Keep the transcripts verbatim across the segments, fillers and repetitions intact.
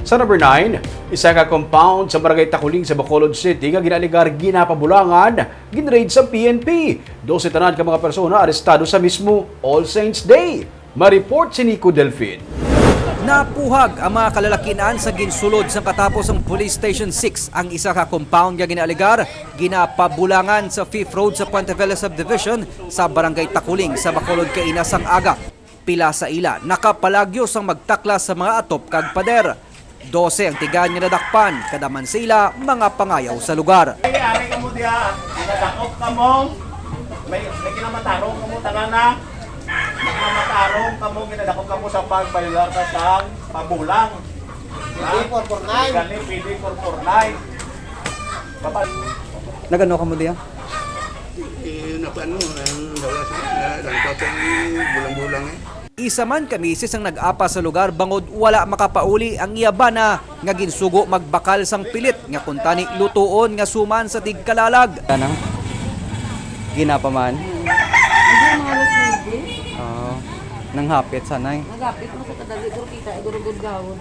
Sa number nine, isa ka compound sa Barangay Takuling sa Bacolod City nga ginaalegar ginapabulangan, ginraid sa P N P. Dose tanan ka mga persona arestado sa mismo All Saints Day. Ma-report si Nico Delfin. Napuhag ang mga kalalakinan sa ginsulod sang katapos ang Police Station six ang isa ka compound nga ginaalegar ginapabulangan sa Fifth Road sa Puente Vela Subdivision sa Barangay Takuling sa Bacolod kaina sang aga. Pila sa ila nakapalagyo sang magtaklas sa mga atop kag pader. Dose ang tigayon nga nadakpan, kada man sa ila mga pangayaw sa lugar. Ay, ari kamo diha, ginadakop kamo. May, may kinamatarong kamo tanan na. May kinamatarong kamo, ginadakop kamo sa pagbayular sa sang pabulang. P D four four nine. Gani, P D four four nine. Kapag Nagano kamo diya? Eh, nakuan mo, ang gawas, na, lang pa sa bulang-bulang eh. Isa man ka misis ang nag-apas sa lugar bangod wala makapauli ang iya bana nga ginsugo magbakal sang pilit nga kuntani lutuon nga suman sa tigkalalag. Kanang ginapaman? Hindi, mga alas nuebe. Oo. Nanghapit sanay. Nagapit mo sa kadali, pero kita, igurugod gawon.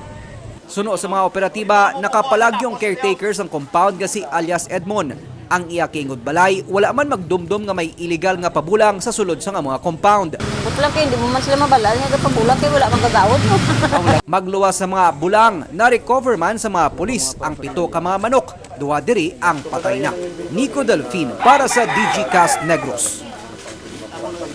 Suno sa mga operatiba, nakapalagyo ang caretaker sang compound nga si alias Edmond. Ang iya kaingod balay, wala man magdumdom nga may iligal nga pabulang sa sulod sang mga compound. Ambot lang kay hindi mo man sila mabalaan nga gapabulang kay wala magagaot, no? Magluwas sa mga bulang, na-recover man sa mga pulis ang pito ka mga manok, duha diri ang patay na. Nico Delfin para sa Digicast Negros.